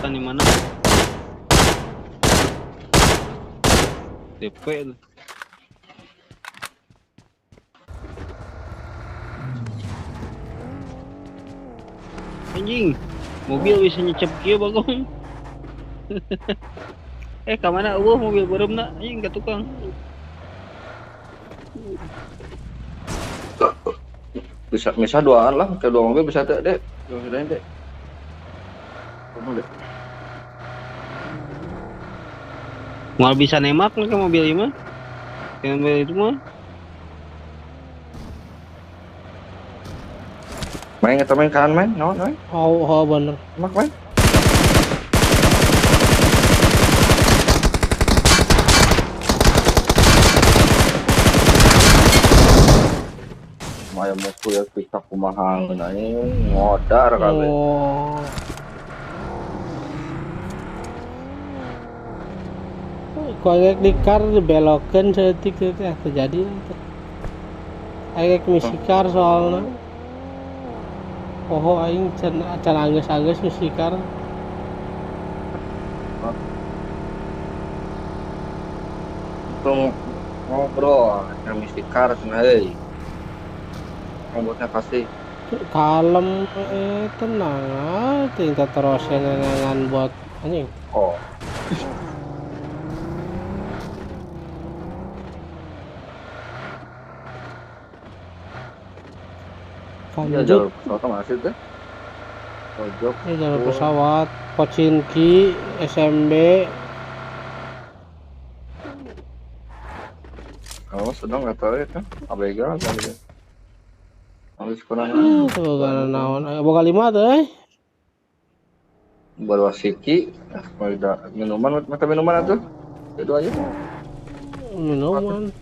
Tembakan di mana? DP. Anjing, mobil bisa nyecep kieu bagong. Ka mana eueuh mobil beureumna anjing ka tukang. Bisa misah duaan lah, ke dua mobil bisa teh, Dek. Dua mobil Dek. Kamu Dek. Moal bisa nembak ke mobil ieu mah. Ke mobil itu mah. Main atau main kanan main, naon main? Oh, bener. Mak main. Maya musuh ya pihak kumaha ngeunanya ngodar kabeh. Oh. Koyek di kar dibelokeun saeutik teh terjadi teh. Aing misi kar soalna. Oh, aing can anggeus-anggeus misi kar. Untung ngobrol misi kar cenah euy. Robotnya kasih kalem, tenang tingkat terusin dengan bot anjing. Oh. Ya, jalur pesawat masih tuh. Pojok. Ini jalur pesawat, Pochinki, SMB. Oh, sedang nggak tahu ya kan? ABG kan gitu. Habis kurang. Tuh kan naon. Boga 5 tuh eh. Bawa siki, minuman, mata minuman atuh. Itu aja. Minuman.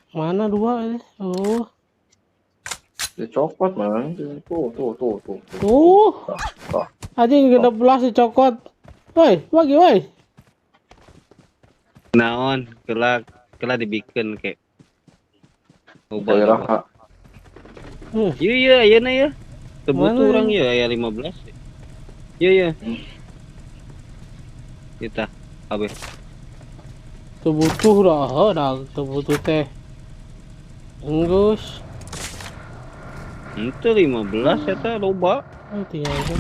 Mana dua ini? Oh. Dicopot man. Tuh. Tuh. Anjing 16 dicopot. Woi, bagi woi. Naon, kelak dibikin kayak. Daerah. Iya, iya na ya. Tebutu orang ya, ya 15. Iya, iya. Kita abe. Tebutuh dah, dah tebutuh teh. Enggus. Itu 15 eta loba. Oh, tinggal aja.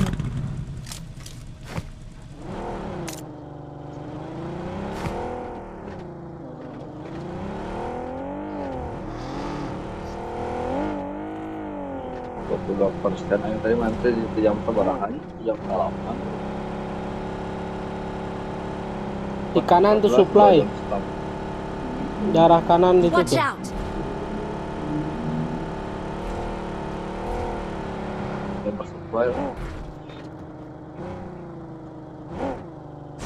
Persen yang tadi nanti di jam seberahan, jam 8. Di kanan tuh supply. Darah kanan itu tuh. Supply.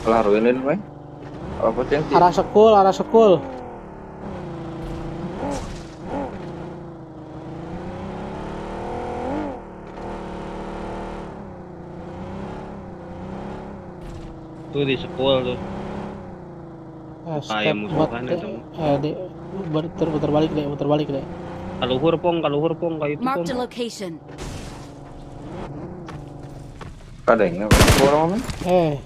Lah ruinin, weh. Apa potensi? Arah sekul, arah sekul. Tuh di sekul tuh. Kayak musuhan itu. Putar balik deh, putar balik deh. Kaluhur pong kayak itu pong. Mark the location. Kadangnya orang men.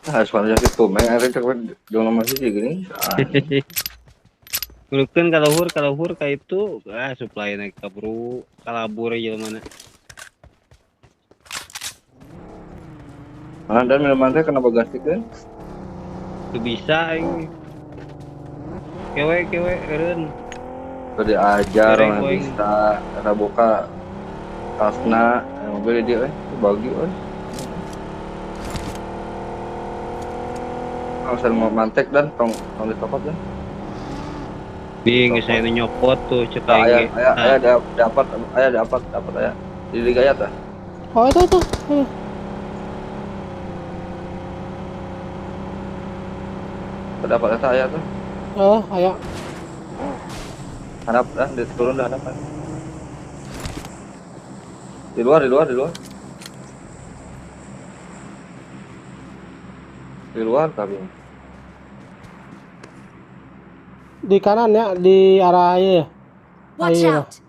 Harus pandai itu, main ada cakap jangan masih gini. Ngulukeun kaluhur kayak itu, supply naik ka bro, kalabur aja mana. Mana dan minuman teh kenapa gasikeun? Teu bisa aing. Kewe eureun. Teu diajar orang bisa, eta buka tasna, mobil dia euy, bagi euy. Usah mau mantek dan tong dicopot dan. Bing, saya nyopot tuh cek aing. Aya dapat aya. Di liga ya tah. Oh itu tuh. Dapat eta aya tuh. Oh, aya. Harap dah diturun dah dapat. Di luar, di luar, di luar. Di luar tapi. Di kanan ya, di arah ya. Watch out.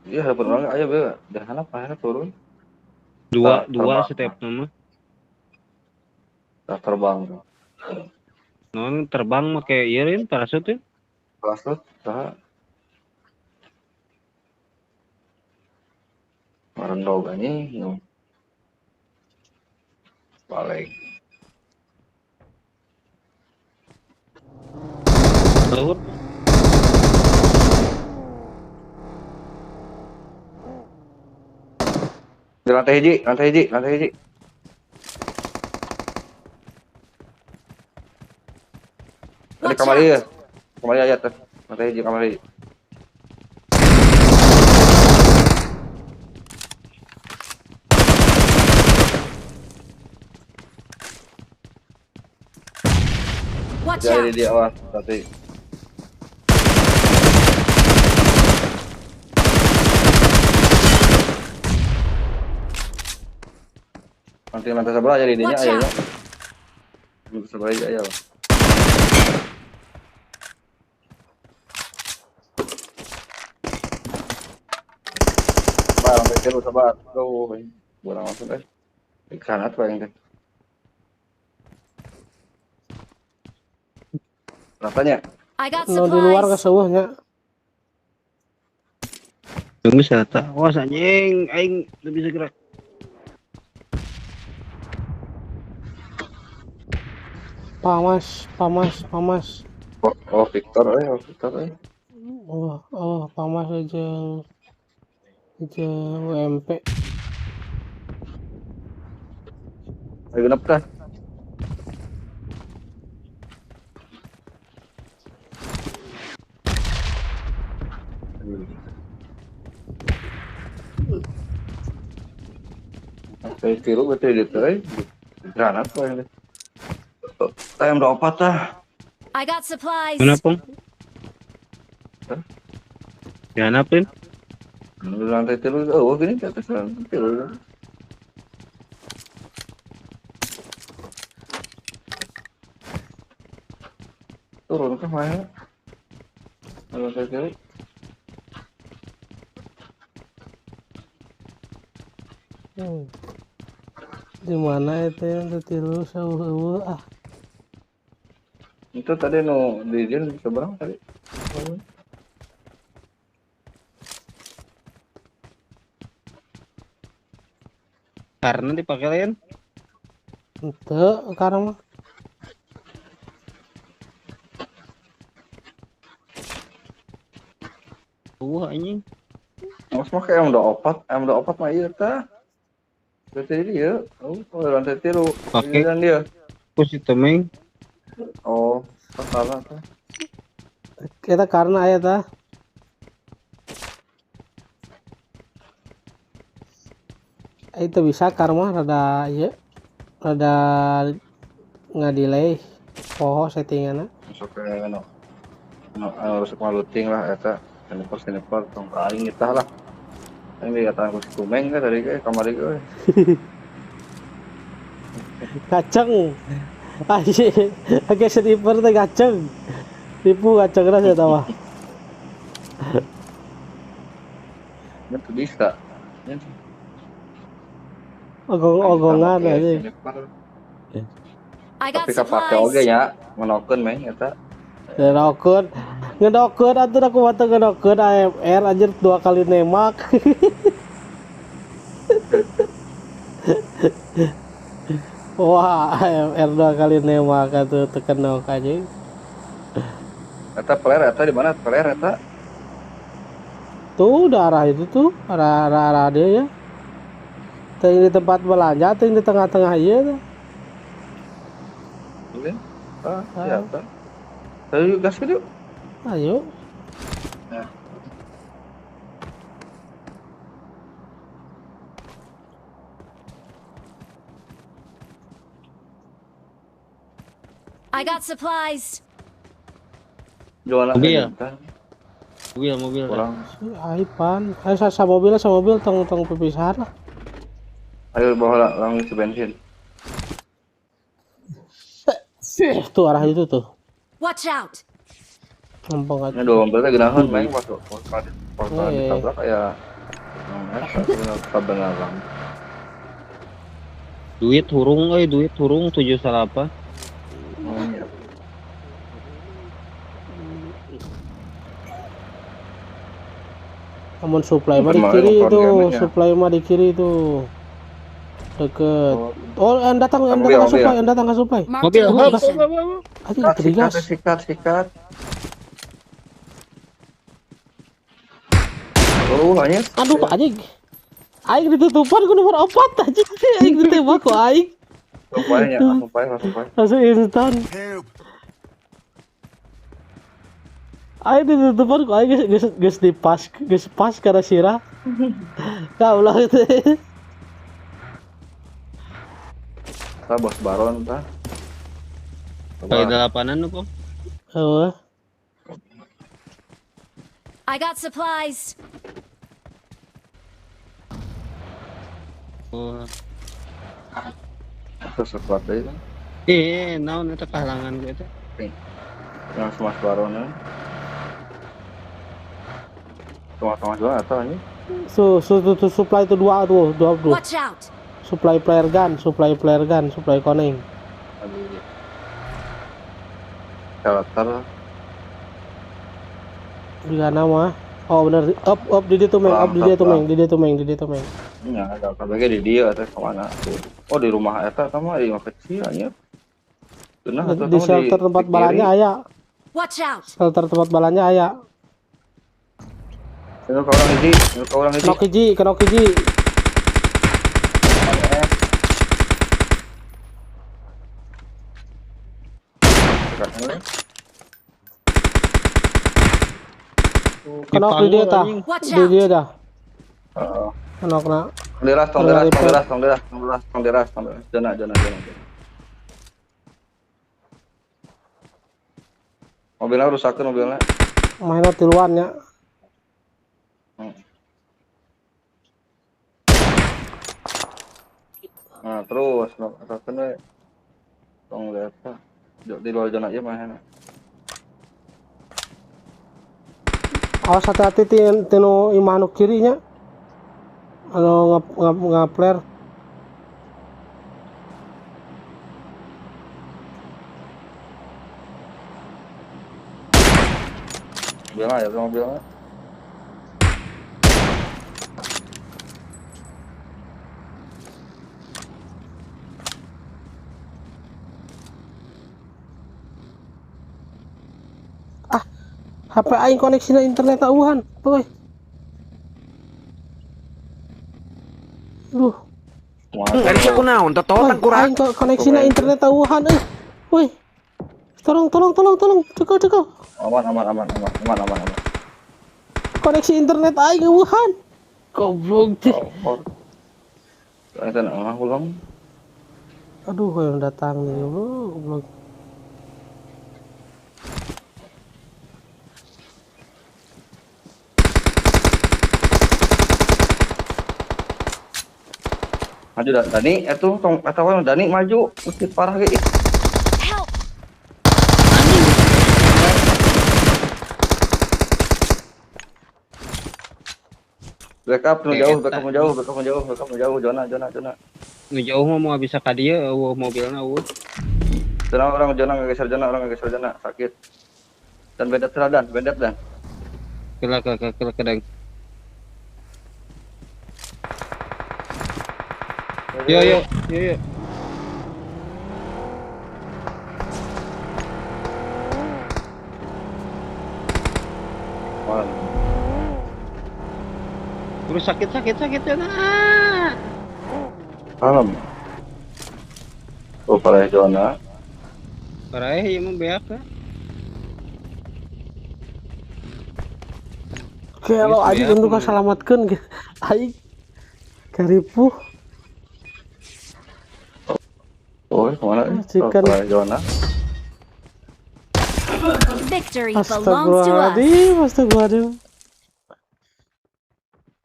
Iya, harapan orang ayo be. Dah apa turun. Dua, dua step nama. Tak terbang tuh. Non terbang make ieu rin parasut ya. Parasut, tah. Marendog anjing nu. Balik. Luhur. Di lantai hiji, lantai hiji, lantai hiji. Di kamar ieu. Kamar aya teh. Lantai hiji kamar hiji. Watch Jadi out. dia awas tadi. Nanti lantai sebelah jadi dinya Watch aya ya. out. Lantai sebelah aja aya. Sabar, lantai tilu sabar. Tuh, kurang langsung eh. Di kanan tuh yang teh. Rasanya I got Nu di luar supplies. keseueuhnya. Tunggu serta. Awas anjing, aing teu bisa gerak. Pamas, pamas, pamas. oh, oh Victor eh, oh Victor eh. Oh, oh, pamas jeung jeung UMP. Ayo genep tah. Lantai tilu berarti di teh. Granat kok yang teh. Ayam udah opat tah. I got supplies. Mana pong? Hah? Jangan apa? Lantai tilu, oh gini di atas lantai tilu. Turun ke mana? Lantai tilu. Hmm. Di mana itu yang tilu seueuh ah. Itu tadi nu di dia di seberang tadi. Karena dipakai lain. Henteu sekarang mah. Wah anjing. Mas mah kayak M24 mah ieu tah. Berarti dia, oh, lantai tilu. Pakai. Dan dia. Ku si temeng. Oh, salah tah. Kita karena aya tah. Itu bisa karma rada ieu rada ngadelay poho settinganna. Masuk ke anu anu anu resep maluting lah eta sniper sniper tong ka aing itah lah. Aing dikataan ku si Kumeng kan tadi ke kamari ge. Kacang. Anjing, oke sniper teh kacang. Tipu kacang keras ya mah. Nya tuh bisa. Nya Ogong-ogongan anjing. I got Tapi kapake oge supplies. nya menokeun meng eta. Ngedokeun. Ngedokeun atuh aku mah teu ngedokeun AMR anjir 2 kali nembak. Wah, AMR 2 kali nembak atuh teu kenok anjing. Eta flare eta di mana flare eta? Tuh daerah itu tuh, arah arah, arah dia ya. Ting di tempat belanja, ting di tengah-tengah ieu tuh. Oke. Ah, ya eta. Ayo gas yuk. Ayo. Nah. I got supplies. Jualan Mobil. eta. Mobil mobil. Kurang. Ai pan. Ayo sa mobil sa mobil tong tong pipisahan lah. Ayo bawa langsung isi bensin. Tuh arah itu tuh. Watch out. Gampang aja. Ini dua mobil teh geunaheun main pas pas ditabrak ya. Kebenaran. Duit hurung euy, duit hurung 78. Oh iya. Namun supply mah di kiri itu, supply mah di kiri itu. Deket. Oh, yang datang ke supply, yang datang ke supply. Mobil. Aduh, sikat, sikat. Oh, hanya. Aduh, anjing. Aing ditutupan ku nomor 4 anjing. Aing ditembak ku aing. Supply-nya, supply, supply. Langsung instan. Aing ditutupan ku aing geus dipas, geus pas karena sirah. Kau ulah itu. Ta bos baron ta. Kali delapanan lu, Pong. Heeh. I got supplies. Oh. Terus kuat deui kan. Naon eta kahalangan gue teh. Yang Mas baron. Tengah-tengah juga atau ini? Su supply itu dua tuh, dua. Watch out. Supply player gun, supply player gun, supply kuning. Karakter. Juga nama. Oh benar, up up di dia tuh meng, up di dia tuh meng, di dia tuh meng, di dia tuh meng. Iya, ada KBG di dia atau kemana tuh? Oh di rumah eta sama di rumah kecil aja. Nah, di shelter tempat balanya aya. Watch out. Shelter tempat balanya aya. Kena ke orang hiji, kena ke orang hiji. Kena hiji, kena hiji. Kena di dia tah. Di dia dah. Heeh. Kena kena. Deras, tong deras, tong deras, tong deras, tong deras, tong deras, tong deras. Jona, jona, jona. Mobilnya rusakeun mobilnya. Mainnya tiluan ya. Nah, terus rusakeun we. Tong deras. Di luar zona ieu mah. Awas hati-hati tinu imah nu kirinya. Anu ngapler. Mobilnya ya, mobilnya. HP aing koneksina internet tauhan, boy. Duh. Dari kunaon teh tangkurak. Aing koneksina internet tauhan euy. Woi. Tolong tolong tolong tolong, cekel cekel. Aman aman aman aman aman aman aman. Koneksi internet aing eueuhan. Goblok teh. Eta mah ulang. Aduh, yang datang nih, goblok. Maju Dani, itu tong atau Dani maju, mesti parah ge. Help. Backup nu jauh, backup nu jauh, backup nu jauh, backup nu jauh, zona, zona, zona. Nu jauh mah moal bisa ka dieu, eueuh mobilna eueuh. Zona orang zona ngegeser zona, orang ngegeser zona, sakit. Dan bendet dan, bendet dan. Kela kela kela kedang. Yo yo yo yo. Terus sakit sakit sakit ya nah. Alam. Oh parah zona. Parah ya mah beak ya. Kalau aja untuk selamatkan aing karipuh. Oh, kemana? Chicken. Zona. Victory belongs to us. Astagfirullahaladzim, astagfirullahaladzim.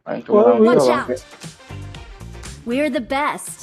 Aing kemenang Watch bangke. out! We're the best.